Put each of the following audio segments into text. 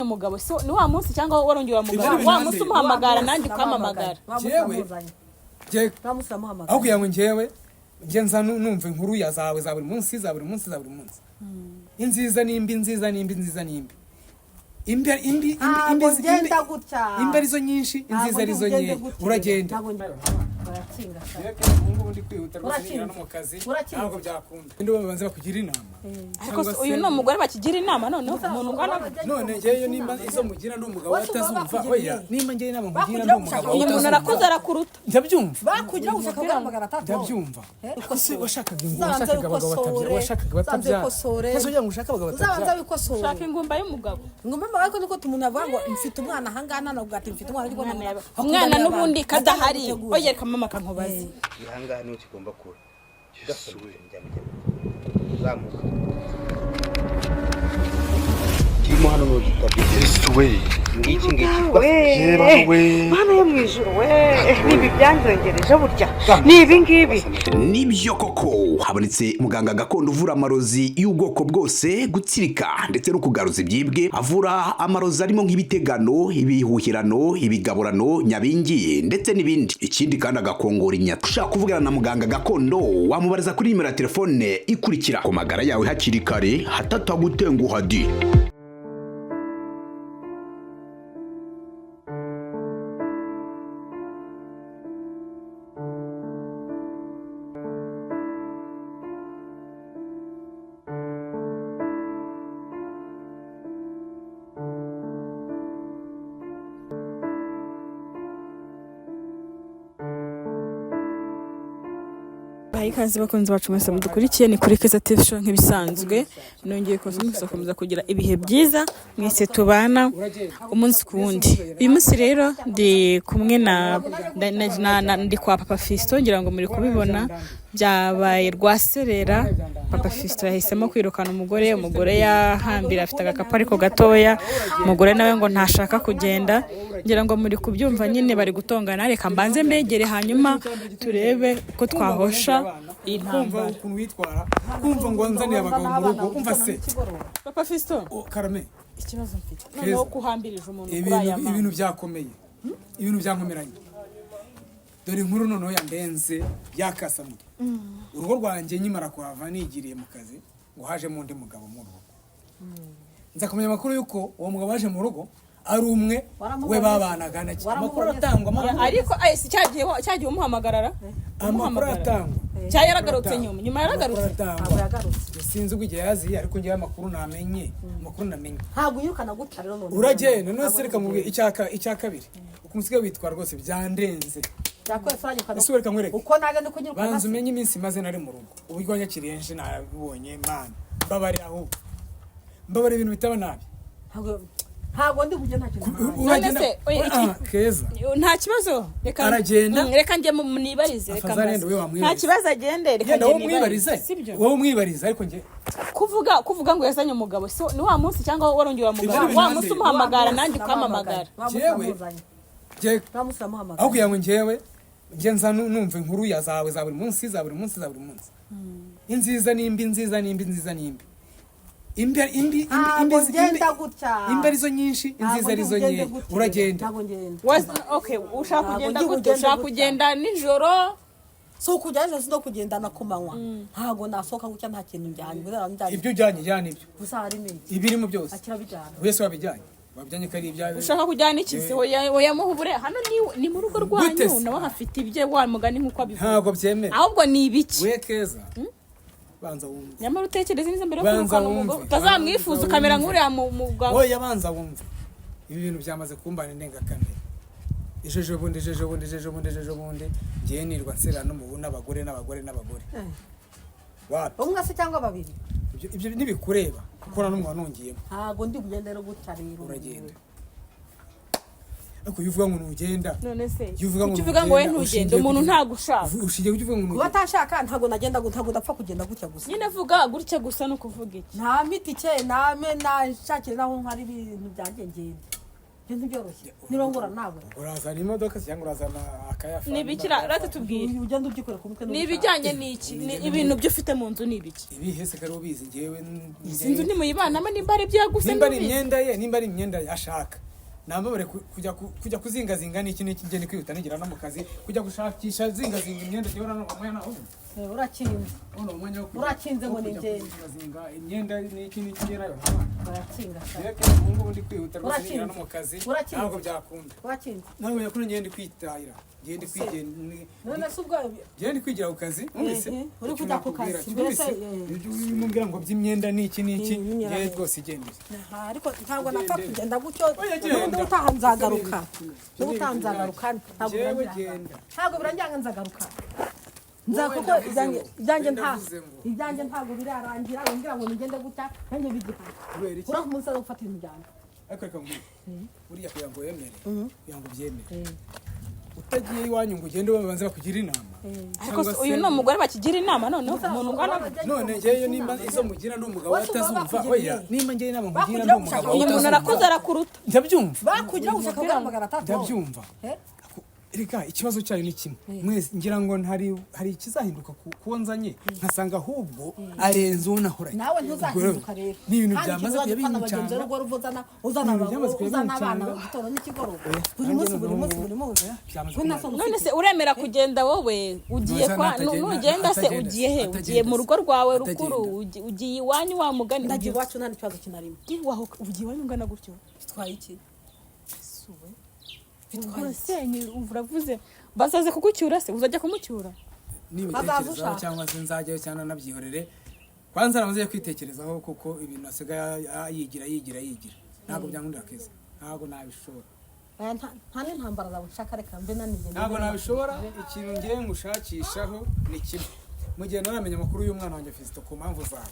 Umugabo so ni wa munsi cyangwa warongeye wa mugabo Ibyo wa bintu munsi nande. umuhamagara nanjye ukamamagara. Jewe? Aho kugira ngo njyewe njye nza numva inkuru ya zawe za buri munsi, za buri munsi, za buri munsi, inziza n'imbi, inziza n'imbi, inziza n'imbi, imbi, imbi, imbi, imbi, Ntabwo imbi, ngenda gutya. Imbi arizo nyinshi, inziza arizo nkeya, uragenda. Urakinga. Ubu ngubu ndi kwihuta rwose, Urakinze. nigira no mu kazi. Urakinze. Ntabwo byakunda, ndi babanze bakugira inama. Ariko Cyangwa se uyu ni umugore bakigira inama noneho umuntu ungana gutya? None njyewe nimba izo mugira ndi umugabo Wowe atazumva, bakugira oya, inama. nimba njyewe inama nkugira Bakugira ndi umugabo gushaka uyu muntu arakuze, utazumva, arakuruta. Ndabyumva. Bakugira gushaka bwa 300. Ndabyumva. Ariko se washakaga ingo, Uzabanze washakaga abagabo wikosore. batabyara, washakaga Uzabanze batabyara wikosore. Ese ugira ngo ushake abagabo Uzabanza batabyara? wikosore. Shaka ingumba y'umugabo. Ngomba mbaga, ariko niko umuntu avuga ngo mfite umwana ahangaha, nanavuga ati mfite umwana, ariko Umwana n'ubundi kadahari, oye, reka mama kankubaze. Ihangaha niho kigomba kuba uzamuka kirimo hano ni igitabye. Yesu we! Ngiki ngiki. We. Yeba we! Mana yo mu ijuru we, nibi byanjongereje burya ni ibi ngibi. Nibyo koko, habonetse muganga gakondo uvura amarozi y'ubwoko bwose, gutsirika ndetse no kugaruza ibyibwe. Avura amarozi arimo nk'ibitegano, ibihuhirano, ibigaburano, nyabingi ndetse n'ibindi. Ikindi kandi agakongora inyata. Ushaka kuvugana na muganga gakondo, wamubariza kuri nimero ya telefone ikurikira. Ku magara yawe hakiri kare hatatagutenguha di. Baha ikaze bakunzi bacu mwese mudukurikiye, ni kuri Keza TV Show nk'ibisanzwe. Nongeye kuza mwese gukomeza kugira ibihe byiza, mwese tubana umunsi ku wundi. Uyu munsi rero ndi kumwe na ndi kwa Papa Fisto, ngira ngo muri kubibona byabaye rwaserera. Papa Fisto yahisemo kwirukana umugore. Umugore yahambira, afite agakapu ariko gatoya. Umugore nawe ngo ntashaka kugenda, ngira ngo muri kubyumva nyine bari gutongana. Reka mbanze mbegere, hanyuma turebe ko twahosha iyi Kumva ntambara. ukuntu witwara, kumva ngo nzaniye abagabo mu rugo, umva se. Papa Fisto. Oh, karame. Ikibazo mfite noneho kuhambirije umuntu kuri Ibintu aya mama. Ibintu byakomeye, ibintu byankomeranye. Dore inkuru noneho yandenze yakasamutwe. Urugo rwanjye nkimara kuhava nigiriye mu kazi, ngo hajemo undi mugabo mu rugo. Nza kumenya amakuru y'uko uwo mugabo waje mu rugo ari umwe we babanaga na amakuru aratangwa, amakuru Ariko ay, si cyagiye cyagiye umuhamagarara? Amakuru Umuhamagara. aratangwa. Cya yaragarutse nyuma, nyuma Amakuru yaragarutse. aratangwa. Yagarutse. Sinzi ubwo igihe yaziye, ariko ngewe amakuru namenye, amakuru namenye. Ntabwo uyirukana gutya rero none. Uragenda none se, reka nkubwire icya kabiri, ukuntu usigaye witwara rwose byandenze. Yakwese uragikana. Ese reka nkwereke. Uko nagenda uko nyirukana. Banza umenye iminsi maze nari mu rugo, uburyo wanyakiriye nje nabibonye. Mana, mbabarira, ahubwo mbabarira ibintu bitaba nabi. Ntabwo ndi kugenda, nta kintu mpaye. Uragenda. Se, oya, Ah, Keza. Nta kibazo, reka Aragenda. Reka njye nibarize, reka Afazari mbaze. yenda we wamwibariza. Nta kibazo, agende, reka Genda njye wowe umwibarize. nibarize, sibyo? Wowe umwibarize, ariko njye Kuvuga ngo yazanye umugabo so ni wa munsi cyangwa warongeye wa mugabo Ibyo bintu wa nande. munsi umuhamagara nanjye ukamamagara. Jewe? Njye aho kugira ngo njyewe njye nza numva inkuru ya zawe za buri munsi, za buri munsi, za buri munsi, inziza n'imbi, inziza n'imbi, inziza n'imbi, imbi, imbi, imbi, imbi, Ntabwo imbi, ngenda gutya. Imbi arizo nyinshi, inziza arizo nkeya, uragenda. Ntabwo ngenda. Okay, ushaka Ntabwo kugenda ndi gute? bugende Ushaka gutya. kugenda nijoro? Si ukujya nijoro, si no kugendana ku manywa. Ntabwo nasohoka gutya nta kintu njyanye. Njyanye. Ibyo ujyanye, jyana ibyo. Gusa harimo iki? Ibirimo byose. Akira bijyana. Wese wabijyanye, wabijyanye ko ari ibyawe. Ushaka kujyana iki se? Oya oya, muhubure hano ni mu rugo Gute rwanyu. se? Nawe hafite ibye wa mugani nk'uko abivuga. Ntabwo byemera. Ahubwo ni ibiki? We Keza, banza wumve. Nyamara utekereze neza mbere yo Banza kwirukana umugore, wumve. utazamwifuza Banza ukamera wumve. nk'uriya mugabo. Oya, banza wumve, ibi bintu byamaze kumbana indengakamere. Ejo ejo bundi, ejo ejo bundi, ejo ejo bundi, ejo ejo bundi, ngiye nirwa nsera n'umubu n'abagore n'abagore n'abagore, wapi. Umwe se cyangwa babiri? Ibyo ntibikureba kuko nta n'umwe wanongeyemo. Ntabwo ndi bugende rero gutya rero. Uragenda, ariko iyo uvuga ngo ntugenda, None se iyo uvuga ngo kuki uvuga ngo we ntugenda, ntugende, ushingiye umuntu ntagushaka? Ushingiye kuki uvuga ngo Kuba ntugenda? atashaka, ntabwo nagenda, ntabwo ndapfa kugenda gutya gusa. Nyine avuga gutya gusa ni ukuvuga iki? Nta mitike name nashakire naho nkari ibintu byanjye ngende. Ibyo ntibyoroshye, nirongora nawe. Urazana imodoka cyangwa urazana akayafa? Ni ibiki rata tubwire? Ugenda ubyikorera ku mutwe. Ni ibijyanye n'iki? Ni ibintu byo ufite mu nzu, ni ibiki? Ibihe se kari ubizi ngewe? Izi nzu ntimuyibanamo, nimba ari ibyo yaguse Nimba ari ntubizi. imyenda ye, nimba ari imyenda ye ashaka, nambabare kujya kuzingazinga n'iki n'iki. Ngende kwihuta nigera no mu kazi, kujya gushakisha zingazinga imyenda, njyewe urabona umwanya nawo. Urakinze. Ubona umwanya wo Urakinze ngo wo kujya ni ngende. kuzingazinga imyenda n'iki n'iki, njye nayo Urakinga sha. reka ubu ngubu ndi kwihuta rwose nigera no mu kazi. Urakinze. Ntabwo byakunda. Urakinze. Ntabwo byakunda, ngende kwitahira, ngende kwigenda. None se ubwo Ngende kwigira ku kazi, wumvise? Eh, uri Icyo kujya ku nakubwira, kazi, wumvise? mbese, eh. Ibyo urimo ngo by'imyenda n'iki n'iki, Eh, n'imyenda. ngewe rwose igendere. Aha, ariko ntabwo napfa kugenda gutyo. Oya, genda. N'ubundi utaha nzagaruka, n'ubu utaha nzagaruka, ntabwo Jewe birangira. genda. Ntabwo birangira, nzagaruka nza Wowe kuko ndavuze ibyanjye ngo, ibyanjye nta ndavuze ngo. Ibyanjye ntabwo birarangira wongera ngo nigende gutya nanjye bigihari. Kubera iki? Uriya umunsi aza gufata ibintu byanjye. Ariko reka nkubwire, buriya kugira ngo wemere, kugira ngo ubyemere utagiye iwanyu ngo ugende babanze bakugira inama. Ariko Cyangwa se se- uyu ni umugore bakigira inama noneho, umuntu ungana gutya? None ngewe nimba izo mugira ndi umugabo Wese ubwo atazumva, bakugira oya, inama. nimba ngewe inama nkugira Bakugira ndi umugabo gushaka Uyu muntu utazumva. arakuze, arakuruta. Ndabyumva. Bakugira gushaka bwa 300. Ndabyumva. Eh? Reka ikibazo cyayo ni kimwe mwese, ngira ngo hari ikizahinduka kuwo nzanye, nkasanga ahubwo arenze uwo nahoranye. Nawe ntuzahinduka rero. Ni ibintu Kandi byamaze ikintu kujya uzajya upfana bagenzi bincanga. bawe, urugo uzana uzana Ni ibintu byamaze kujya uzana abana bincanga. mu gitondo n'ikigoroba, Oya, buri munsi, nanjye buri munsi, noneho buri munsi. byamaze We nta kumara. soni None ufite. se uremera kugenda wowe ugiye Ntuza kwa nugenda se atagenda ugiye he? atagenda Ugiye mu rugo rwawe atagenda. rukuru, ugiye iwanyu wa mugani? Ndagiye Ugiye iwacu, nta n'ikibazo kinarimo. waho, ugiye iwanyu ungana gutyo? Bitwaye iki? Bitwaye iki? Urasenye, uravuze bazaze kugucyura se uzajya kumucyura? Nibitekerezaho ushaka. cyangwa se nzajyayo cyangwa nabyihorere, kwanza namaze kwitekerezaho, kuko ibintu asigaye yigira yigira yigira, ntabwo byankundira keza, ntabwo nabishobora. Aya, nta n'intambara zawe nshaka, reka mbe nanigende. Ntabwo nabishobora. Ikintu ngiye ngushakishaho ni kimwe: mu gihe ntaramenya amakuru y'umwana wanjye Fisito ku mpamvu zawe,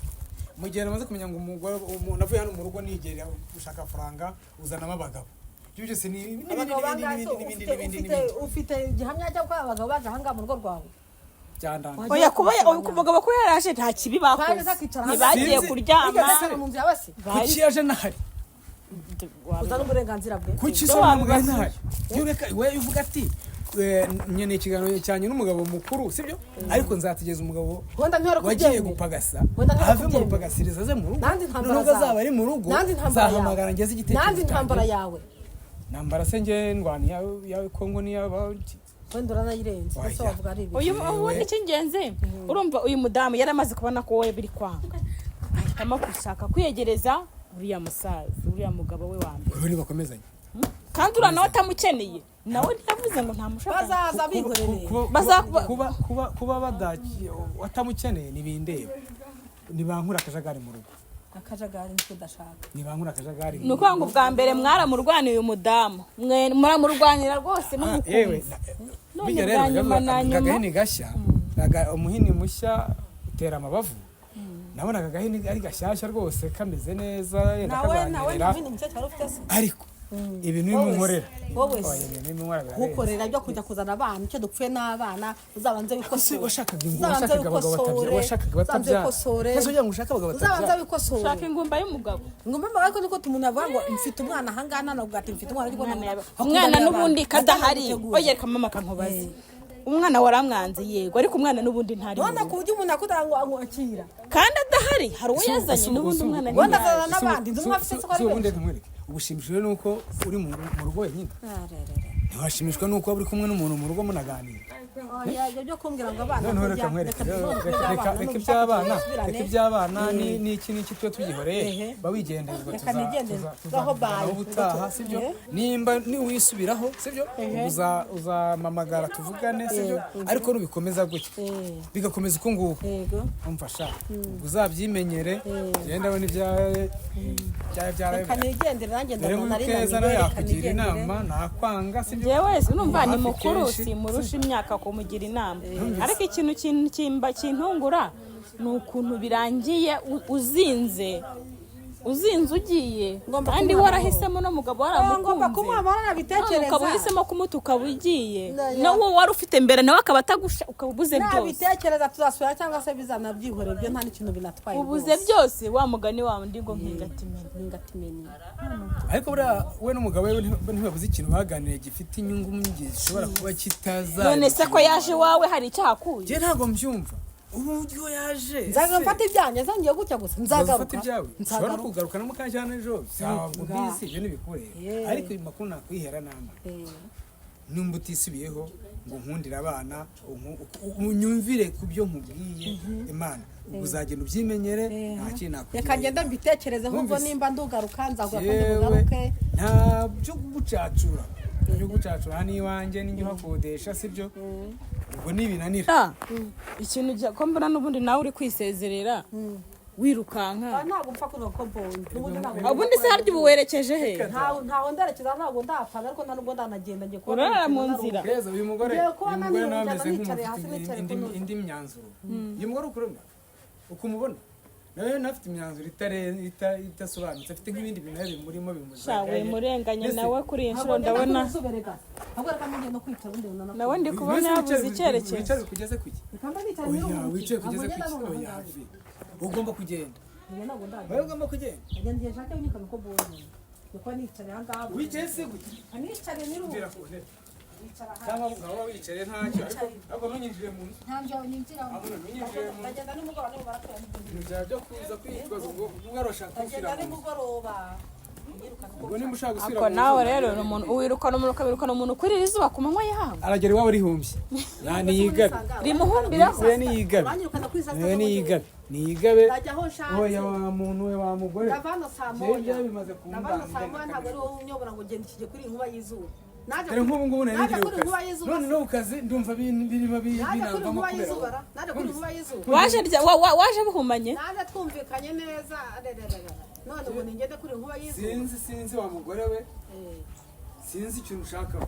mu gihe namaze kumenya ngo umugore umuntu avuye hano mu rugo nigerera gushaka amafaranga, uzanamo abagabo, ibyo byose ni n'ibindi Abagabo n'ibindi bangahe se? n'ibindi Ufite n'ibindi ufite n'ibindi. Ufite igihamya cy'uko abagabo baje ahangaha mu rugo rwawe? Byandanga. Oya, kuba umugabo ko yaraje nta kibi bakoze. Baje akicara hasi. Ntibagiye Sinzi. kuryama. Wigeze wicara mu nzu yawe se? Kuki yaje ntahari? Uzana uburenganzira bwe. Kuki se umugabo ntahari? Iyo reka we uvuga ati nkeneye ikiganiro cyanjye n'umugabo mukuru, sibyo? Ariko nzategeza umugabo Wenda ntihore wagiye kubyemera. gupagasa, Wenda ntihore ave mu kubyemera. rupagasiriza aze mu rugo. Nanjye intambara Nubwo zawe. azaba ari mu rugo, Nanjye intambara yawe. nzahamagara ngeze igitekerezo Nanjye intambara cyanjye. yawe. Ntambara se nge ndwana iyawe Kongo n'iyaba? Wenda uranayirenze ese? Oya. Wavuga ari ibi. Uyu ubundi icy'ingenzi, urumva uyu mudamu yari amaze kubona ko wowe biri kwanga, ahitamo gushaka kwiyegereza uriya musaza, uriya mugabo we wa mbere. Ubu ntibakomezanye. Kandi uriya nawe atamukeneye, nawe ntiyavuze ngo ntamushaka. Bazaza bihorereye. Kuba badaki watamukeneye ntibindeba, nibankura akajagari mu rugo. Akajagari niko udashaka. Nibankura akajagari Ni mu rugo. ukuvuga ngo ubwa mbere mwaramurwaniye uyu mudamu, mwe muramurwanira rwose Ah, yewe mumukunze. None bijya rero bwa nyuma na nyuma. agahini gashya, umuhini mushya utera amabavu. Nabonaga agahini ari gashyashya rwose, kameze neza, yenda Nawe nawe kazanyerera. nta bindi mucyo wari ufite se? Ariko ibintu birimo nkorera. Wowe se. Oya, ibintu birimo nkorera birarenze. Nkukorera byo kujya kuzana abana, icyo dupfuye n'abana, uzabanze Ese wikosore. washakaga ingo, Uzabanze washakaga abagabo batabyara, wikosore. washakaga Uzabanze batabyara, wikosore. ese ugira ngo ushake abagabo Uzabanze batabyara? wikosore. Shaka ingumba y'umugabo. Ngomba mbaga ko niko umuntu avuga ngo mfite umwana ahangaha, ntabwo ati mfite umwana, ariko Umwana n'ubundi kadahari. Oya, reka mama kankubaze, umwana waramwanze yego, ariko umwana n'ubundi ntari mu None rugo. ku buryo umuntu akunda ngo akira. Kandi adahari hari uwo yazanye, n'ubundi umwana Wenda ntiyaje. azana n'abandi, nzi umwe afite se ko ari Si ubundi benshi. nkwereke, ugushimishijwe nuko uri mu rugo wenyine, ntiwashimishwa nuko waba uri kumwe n'umuntu mu rugo munaganira? Oya, ibyo byo kumbwira ngo abana Noneho kurya, reka nkwereke, reka reka iby'abana, dusubirane. reka iby'abana n'iki n'iki tuba tubyihoreye, Ehe. ba wigendera ubwo. Reka nigendere. Tuzavuganaho Ngaho bye. ubutaha, sibyo? Ehe. Nimba niwisubiraho, sibyo, uzampamagara tuvugane, sibyo? Ariko nubikomeza gutya, bigakomeza uko nguko, Yego. umfasha uzabyimenyere, genda abona ibyawe byawe Reka byaraye. nigendere nanjye, Dore ndabona ngo ari Keza nawe naniwe, reka yakugira nigendere. inama, nakwanga, sibyo? Njyewe numva ni Hafi mukuru, kenshi. simurusha imyaka kumugira inama, ariko ikintu kintungura ni ukuntu birangiye uzinze. Uzinze ugiye Ngomba kandi kumuha warahisemo n'umugabo Ngomba waramukunze, kumuha amahoro, none nabitekereza. ukaba uhisemo kumuta, ukaba ugiye, Na- nawo wari ufite mbere nawe akaba atagusha, ukaba ubuze byose. Nabitekereza tuzasubira cyangwa se bizanabyihorera, ibyo nta n'ikintu binatwaye. Ubuze byose, wa mugani wawe ndi ngo nkingatimenya. Ntingatimenya. Ariko buriya we n'umugabo we ntibabuze ikintu baganiriye gifite inyungu mu gihe gishobora kuba kitaza. None se ko yaje iwawe hari icyo ahakuye? Njye ntabwo mbyumva uburyo yaje. Nzaga mfata ibyanjye, nzangiye gutya gusa. Nzagaruka Nzagaruka. ibyawe ushobora Nzagaruka. kugaruka no mukajyana ejo ntabwo mbizi, ibyo ntibikureba, ariko ayo makuru nakwihera nama nimba utisubiyeho ngo nkundire abana, unyumvire ku byo nkubwiye, Imana uzagenda ubyimenyere, nta kintu nakugira. Reka ngenda mbitekerezeho ubwo. Wumvise? Nimba ndugaruka nzavuga ko Yewe, ndibugaruke. nta byo kugucacura, byo gucacura hano iwanjye n'ijya uhakodesha, sibyo? Ubwo nibinanira. Ah, ikintu ko mbona n'ubundi nawe uri kwisezerera wirukanka. Ah, ntabwo mpfa kuvuga ko mbonye n'ubundi ntabwo. Ubundi se harya ubu werekeje he? Ntawe nderekeza, ntabwo ndapanga, ariko nta nubwo ndanagenda, ngiye kuba Urara mu nicaye. nzira. Keza, uyu mugore, Ngiye kuba uyu mugore nawe nanicaye ameze hasi, nk'umuntu nicaye ufite ku ntuza. indi myanzuro. Uyu mugore ukurumva uko umubona nawe afite imyanzuro idasobanutse, afite nk'ibindi bintu nawe bimurimo Sha, bimuzagaye. wimurenganya Mbese- nawe kuri iyi nshuro Ntabwo ngenda ndabona kuri zuba rega. Ahubwo reka njye no kwicara ubundi bunana. Nawe ndi kubona Mbese yabuze icyerekezo. wicare kugeze kuki? Reka mbe nicaye Oya, n'iruhuke. wicaye Ntabwo kugeze ngenda kuki? nubona Oya, aho have. Ugomba kugenda. Njye ntabwo ndagenda. Wowe ugomba kugenda. Ngenda igihe nshaka nyika niko mbonye. Niko nicaye aha ngaha. Wicaye se gute? Nicare n'iruhuke. Mvira ku ntebe. Nicara hasi. Cyangwa ukaba wicaye ntacyo, ariko ntunyinjire mu nzu. Ntabyo ninjiramo. Ahubwo ntunyinjire mu nzu. Ndagenda nimugoroba nimumara kureba n'ibyo. Ibintu byawe byo kuza kwitwaza ubwo ubwo arashaka gusubira Ndagenda mu nzu. nimugoroba. Nyiruka. Ubwo nimba ushaka gusubira Ako mu nzu, nawe rero ni umuntu wirukana umuntu, ukabirukana umuntu kurira izuba ku manywa yahawe. Aragera iwabo rihumbye. Niyigabe. Rimuhumbiraho. We niyigabe. Uranyirukana kuri saa sita We z'amanywa. niyigabe, niyigabe. Ndajya aho nshatse. Oya wa muntu we, wa mugore. Ndava hano saa Njyewe moya. byaba bimaze Ndava hano saa kumbana. moya, ntabwo ari wowe unyobora ngo genda ikijye kuri iyi nkuba y'izuba. Naje Dore nk'ubu ngubu nari naje ngiye kuri ku inkuba kazi y'izuba. none no ku kazi ndumva birimo Naje kuri binavamo inkuba kubera y'izuba wowe. ra. Naje kuri inkuba y'izuba. Waje waje buhumanye. Naje twumvikanye neza. Arererere. None ubu ningende kuri inkuba y'izuba. Sinzi wa mugore we, sinzi ikintu ushakaho.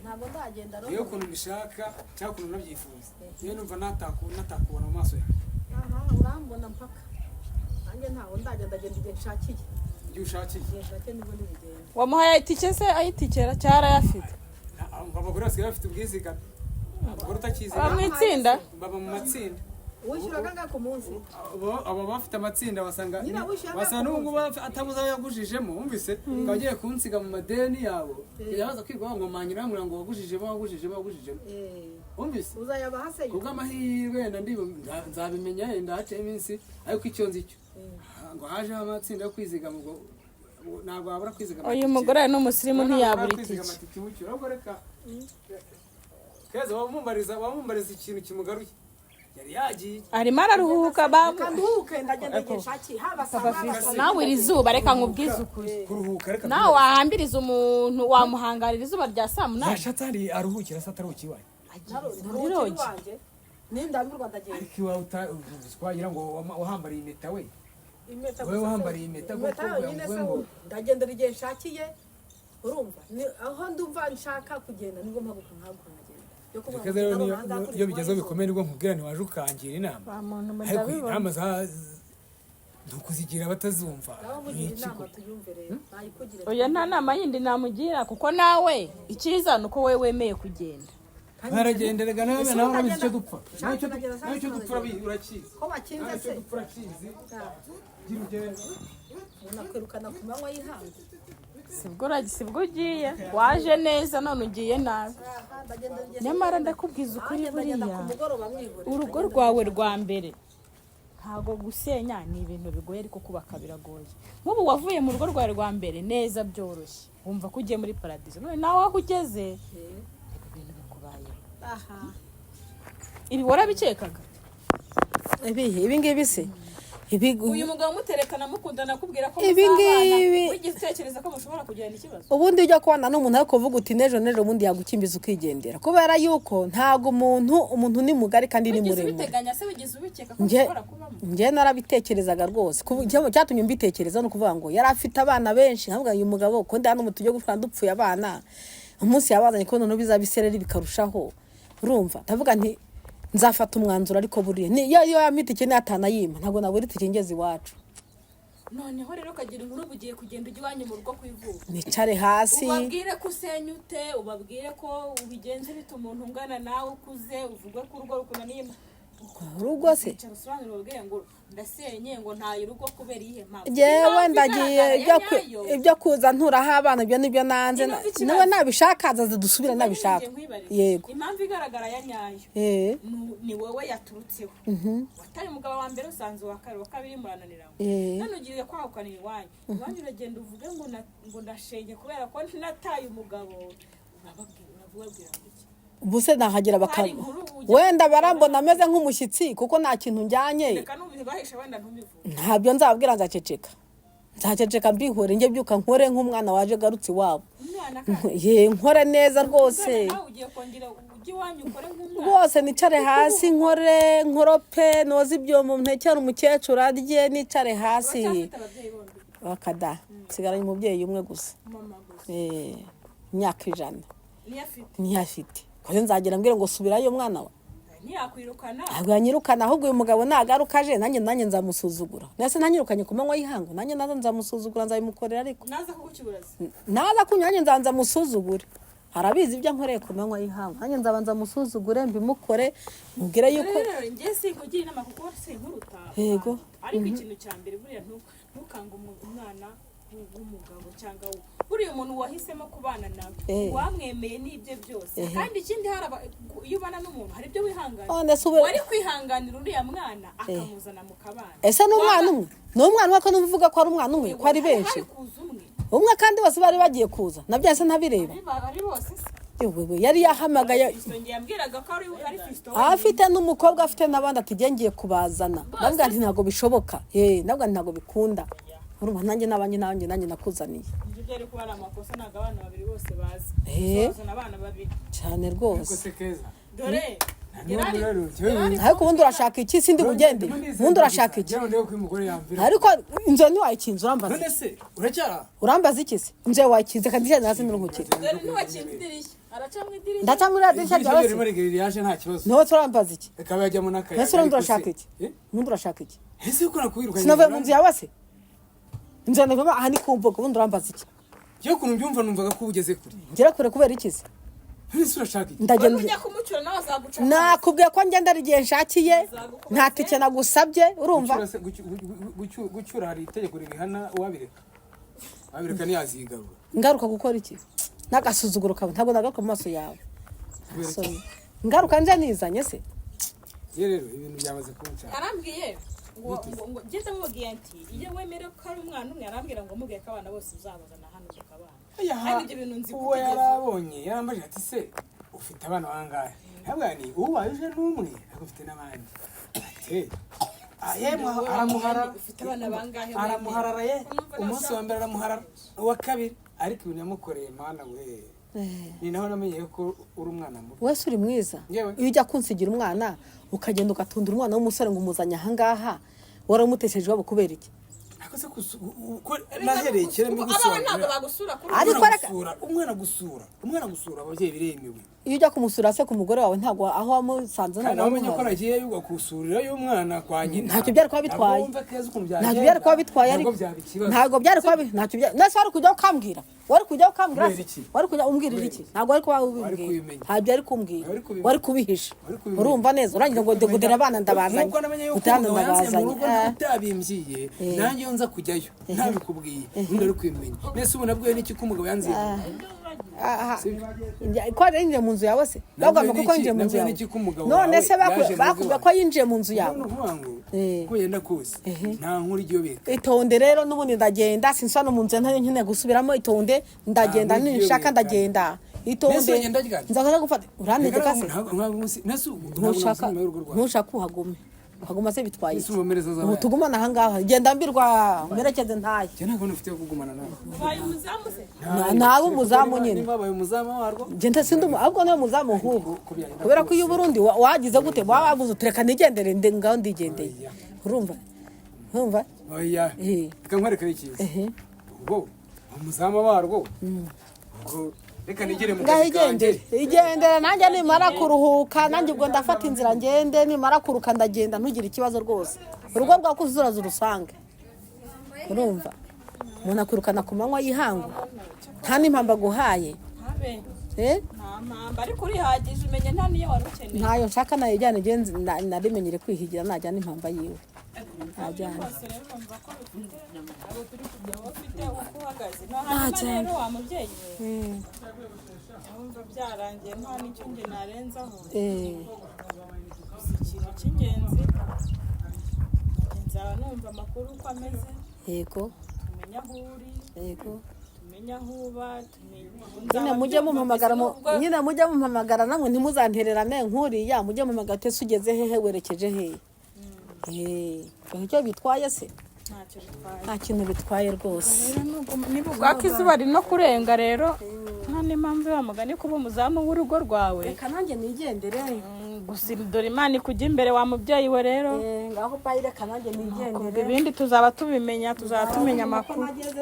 Ntabwo ndagenda rero. Iyo ukuntu mbishaka cyangwa ukuntu nabyifuza, iyo numva natakubona mu maso yanjye. Aha urambona mpaka. Nanjye ntabwo ndagenda, ndagenda igihe nshakiye. Igihe ushakiye. Igihe nshakiye nibwo ndibugende. Wamuhaye itike se ayitikera cyarayafite? Ngo abagore basigaye bafite ubwizigame, umugore utakizigama. Aba mu itsinda. Baba mu matsinda. Wishyura kangahe ku munsi? Abo bafite amatsinda basanga Nyine wishyura basanga n'ubu ngubu atabuze ayo yagujijemo, wumvise ukaba ugiye kunsiga mu madeni yabo, yabaza kwigwa ngo manyura yambwira ngo wagujijemo, wagujijemo, wagujijemo. Wumvise? Uzayabaha se? Kubw'amahirwe wenda nzabimenya yenda haciyeho iminsi, ariko icyo nzi cyo ngo hajeho amatsinda yo kwizigama, ubwo ntabwo wabura kwizigama. Uyu mugore ni umusirimu, ntiyabura kwizigama itike. itike bucyo. Ahubwo reka Keza, wamumbariza ikintu kimugaruye, yari yagiye. Arimo araruhuka bamu Reka nduhuke, ndagenda igihe nshakiye. Haba saa moya, haba saa Nawe iri zuba, reka nkubwize ukuri. Kuruhuka reka. Nawe wahambiriza umuntu, wamuhangarira izuba rya saa 8? Yashatse hari aruhukira se ataruhukiye iwanyu? Ntaruhukira iwanjye. Nindambirwa ndagenda. Ariko iwawe twagira ngo wahambariye impeta we. Impeta Wowe gusa se. wambariye impeta Impeta kuko yonyine se ngo- wowe. Ndagendera igihe nshakiye, urumva? Aho ndumva nshaka kugenda nibwo mpaguruka nkahaguruka nkagenda. Yo kuvuga Keza ngo rero ndabona ahangaha kuri iyo bigezeho inkuba bikomeye nibwo nkubwira ntiwaje ukangira inama. Wa muntu mwe, Ariko ndabibona. inama ni ukuzigira batazumva. y'izuba. Nawe Ni mugira iki inama koko? tuyumve rero nayikugire. Oya, nta nama yindi namugira, kuko nawe icyiza ni uko wowe wemeye kugenda. Baragenderega nawe, Ese nawe urabizi ndagenda- icyo dupfa. Nawe icyo Ndagenda saa nawe icyo sita dupfa urakizi. Ko bakinze Nawe icyo se? dupfa urakizi. Gira ugende. Unakwirukana ku manywa y'ihangu. Sibwo ugiye, waje neza none ugiye nabi. Aha, ndagenda igihe Nyamara ndakubwiza ukuri, Nanjye ndagenda buriya ku mugoroba mwihorera. urugo rwawe rwa mbere ntabwo gusenya ni ibintu bigoye, ariko kubaka biragoye. Nk'ubu wavuye mu rugo rwawe rwa mbere neza byoroshye, wumva ko ugiye muri paradizo, none nawe aho ugeze ibi bintu bikubayeho. Aha. Ibi warabikekaga? Ibihe ibi ngibi se? Ibi Uyu mugabo muterekana mukundana akubwira ko Ibi muzabana, ngibi- wigeze utekereza ko mushobora kugirana ikibazo? Ubundi ujya kubana n'umuntu ariko uvuga uti n'ejo n'ejo bundi yagukimbiza ukigendera, kubera yuko ntabwo umuntu ni mugari kandi ni Wigeze muremure. ubiteganya se? Wigeze ubikeka ko Nge bishobora kubamo? Nge narabitekerezaga rwose. Icyatumye mbitekereza ni ukuvuga ngo yari afite abana benshi, nkavuga uyu mugabo ko ndi hano mu tujye gushwana dupfuye abana, umunsi yabazanye ko noneho bizaba isereri bikarushaho. Urumva ndavuga nti nzafata umwanzuro, ariko buriya iyo yampa itike niyo atanayimpa ntabwo nabura itike ngeze iwacu. Noneho rero ukagira inkuru uba ugiye kugenda ujya iwanyu mu rugo ku ivuko, Nicare hasi. Ubabwire ko usenya ute, ubabwire ko ubigenza bite, umuntu ungana nawe ukuze, uvuge ko urugo rukunaniye. Urugo se? Icara usobanure, ubabwire ngo ndasenye, ngo ntaye urugo kubera iyihe mpamvu. Jewe Impamvu ndagiye. igaragara Ibyo ya nyayo. Ibyo kuza nturaho abana, ibyo nibyo nanze. Impamvu ikibazo. Nawe nabishaka azaza dusubire nabishaka. Ngiye nkwibarize. Yego. Impamvu igaragara ya nyayo, ni wowe yaturutseho. Watari umugabo wa mbere, usanze uwa kabiri, uwa kabiri murananiranywe. None ugiye kwahukanira iwanyu, iwanyu uragenda uvuge ngo ngo ndashenye kubera ko nataye umugabo. Urababwira, urababwira ngo iki? Ubuse nahagera baka Hari inkuru ujya- wenda barambona ameze nk'umushyitsi kuko nta kintu njyanye. Reka nubibahisha, wenda ntubivuge. Ntabyo nzababwira, nzaceceka, nzaceceka mbihore, njye byuka nkore nk'umwana waje garutse iwabo. Umwana kandi. Ye, nkore neza rwose. Umwana nawe ugiye kongera ujye iwanyu ukore nk'umwana. Rwose nicare hasi nkore, nkorope, noze ibyombo, ntekere umukecuru arye, nicare hasi. Uracyafite ababyeyi bombi? Bakada, nsigaranye umubyeyi umwe gusa. Mama gusa? Imyaka 100. Niyo afite? Niyo afite. Kuko nzagera mbwire ngo subirayo mwana wa. Ntiyakwirukana? Ntabwo yanyirukana, ahubwo uyu mugabo nagaruka aje, nanjye nzamusuzugura. Nese ntanyirukanye ku manywa y'ihangu, nanjye naza nzamusuzugura, nzabimukorera ariko. Naza kugucyura se? Naza kunywa, nanjye nzabanza musuzugure. Arabizi ibyo ankoreye ku manywa y'ihangu. Nanjye nzabanza musuzugure, mbimukore, mubwire yuko Rero njye sinkugira inama kuko sinkuruta. Yego. Ariko ikintu cya mbere buriya ntukange umwana w'umugabo cyangwa buriya umuntu wahisemo kubana nawe, wamwemeye n'ibye byose. Kandi ikindi hari iyo ubana n'umuntu hari ibyo wihanganira. None se ube- Wari kwihanganira uriya mwana akamuzana mu kabana. Ese ni umwana umwe? Ni umwana umwe ko numva uvuga ko ari umwana umwe, ko ari benshi? Hari kuza umwe. Umwe kandi bose bari bagiye kuza, nabyo ese ntabireba? Ari bose se? Yewe, yari yahamagaye. Fiston ngiye yambwiraga ko ari Fiston. Afite n'umukobwa, afite n'abandi, ati "Njye ngiye kubazana." Ndavuga nti ntabwo bishoboka, ndavuga nti ntabwo bikunda. Urumva nanjye n'abanjye nanjye nakuzaniye. Ibyo byari kuba ari amakosa, ntabwo abana babiri bose bazi. Bazana abana babiri. Cyane Ariko rwose. se Keza, Dore niba rero Ariko ubundi urashaka iki? Sindi bugende, ubundi urashaka iki? Njyewe ndebe ko uyu mugore yamvira. Ariko inzu yawe ntiwayikinze, urambaza None iki? se uracyara? Urambaza iki se? Inzu yawe wayikinze kandi ijyanye hasi n'uruhukire. Dore ntiwakinze idirishya, araca mu idirishya. Ndaca muri radiyo ryawe se? Ririmo rigiriyage nta kibazo. Niho turambaza iki? Ikaba yajyamo n'akayaga. Ese urundi Ariko se- urashaka iki? Eh? Ubundi urashaka iki? Ese uko nakwirukanye? Sinavuye mu nzu yawe se? Inzu yawe navuyemo aha ni ku mbuga, ubundi urambaza iki? Njyewe ukuntu mbyumva, numvaga ko ugeze kure. Ngera kure kubera iki se? None se urashaka iki? Ndagenda. Ujya kumucyura nawe azaguca. Nakubwiye ko ngenda ari igihe nshakiye, nta tike nagusabye, urumva? Gucyura se- gucyura hari itegeko ribihana. Uwabireka ntiyazigarura. Ngaruka gukora iki? N'agasuzuguro kawe, ntabwo nagaruka mu maso yawe. Kubera iki? Sorry. Ngaruka nje nizanye se? Ye rero ibintu byamaze kunca. Arambwiye ngo ngende mubwiye nti iyo wemere ko ari umwana umwe, arambwira ngo mubwiye ko abana bose uzabazana hano mukabana. Kandi ibyo bintu nzi Uwo kutigeze. yarabonye yarambajije ati "Se ufite abana bangahe?" Ntabwo ni uwaye uje n'umwe, ariko ufite n'abandi. Ati "Ah, yemwe." Aramuhara. Ufite abana bangahe? Aramuharara ye. Numva Umunsi wa mbere aramuharara, uwa kabiri, ariko ibintu yamukoreye, mana we, ni naho namenyeye ko uri umwana mubi. Wese uri mwiza. Yewe. Iyo ujya kunsigira umwana, ukagenda ugatundura umwana w'umusore ngo umuzanye ahangaha, waramutesheje iwabo kubera iki? Ariko se ko nahereye kera Abawe ntabwo mbigusobanurira. bagusura kuri Ariko Umwana reka- gusura, umwana gusura, umwana gusura ababyeyi biremewe. Iyo ujya kumusura se ku mugore wawe, ntabwo aho wamusanze Kandi ntabwo nawe umenye ko wamuhaza. nagiyeyo ugakusurira y'umwana kwa nyina. Ntacyo byari kuba bitwaye. Ntabwo wumva keza ukuntu byagenda. Ntacyo byari kuba bitwaye. Ntabwo Ariko byaba ikibazo. ntabwo byari kuba ntacyo byari. Nese wari kujya ukambwira, wari kujya ukambwira Kubera se? iki? Wari kujya umbwirira iki? Ntabwo wari kuba ubimbwira. Kubimenya. Ntabyo wari kumbwira. Wari kubimenya. Wari kubihisha. Wari kubimenya. Urumva neza, urangiza ngo degudera abana ndabazanye. Nkuko namenye yuko Utana umugabo yansize mu ndabazanye. rugo utabimbwiye, nanjye iyo nza kujyayo ntabikubwiye, undi ari kubimenya. Nese ubu nabwiwe n'iki ko umugabo yanziye mu rugo? Aha. Ko yari yinjiye mu nzu yawe se? Nabwiwe Bagomba kuko n'iki- yinjiye mu nzu nabwiwe yawe. n'iki ko umugabo None wawe se yaje mu rugo bakubwiye ko iwanjye? yinjiye mu nzu yawe? Ni ukuvuga ngo uko yenda kose nta nkuru ijyobeka. Itonde rero, n'ubundi ndagenda, sinsa no mu nzu ntari nkeneye gusubiramo. Itonde, ndagenda. Ntabwo Ninshaka ugiye. ndagenda. Itonde. Nese uragenda ryari? Nzaza gufata, urantegeka se? Ntushaka, ntushaka uhagume, uhaguma se bitwaye Ese iki? ubomereza zabaye? Ubu tugumane ahangaha, genda mbirwa mperekeze ntaye. Njye ntabwo nufite yo kugumana nawe. Ubaye umuzamu se? Nabe umuzamu nyine. Niba wabaye umuzamu warwo. Genda, sindi ahubwo niwe muzamu ahubwo. Uko byagenda Kubera ko iyo kose. Burundi wagize gute, wabavuze uti reka nigendere, ngaho ndigendeye. Oya. Urumva, urumva? Oya. Reka nkwereke icyiza. Ubwo umuzamu warwo, ubwo reka nigere mu Ngaho kazi kanjye. igendere, igendere. Nanjye nimara kuruhuka, nanjye ubwo ndafata inzira ngende. Nimara kuruka ndagenda, ntugire ikibazo rwose. Urugo rwawe uko uzuraza urusange. Urumva, umuntu akwirukana ku manywa y'ihangu, nta n'impamba aguhaye. Ntabe. Eh? Nta mpamba, ariko urihagije, umenye nta niyo wari ukeneye. Ntayo nshaka, nayijyane. Ngenzi narimenyere kwihigira, najyana impamba yiwe, najyana. Rwose rero urumva ko bifite abo turi kujya, wowe ufite uko uhagaze no hanyuma rero wa mubyeyi we, ndumva byarangiye, nta n'icyo njye narenzaho. Gusa ikintu cy'ingenzi, nzaba numva amakuru uko ameze. Yego. Tumenye aho uri. Yego. Tumenye aho uba, tumenye. Nyine mujye mumpamagara nyine mujye mumpamagara namwe, ntimuzantererane nkuriya. Mujye mumpamagara ute se, ugeze hehe, werekeje hehe? Eh, icyo bitwaye se? Ntacyo bitwaye. Nta kintu bitwaye rwose. Niba ubwaka izuba riri no kurenga rero, nta n'impamvu wa mugani kuba umuzamu w'urugo rwawe. Reka nanjye nigendere. Gusa dore Imana ikujya imbere wa mubyeyi we rero. Ngaho bayi, reka nanjye nigendere. Ibindi tuzaba tubimenya, tuzaba tumenya amakuru. Nageze.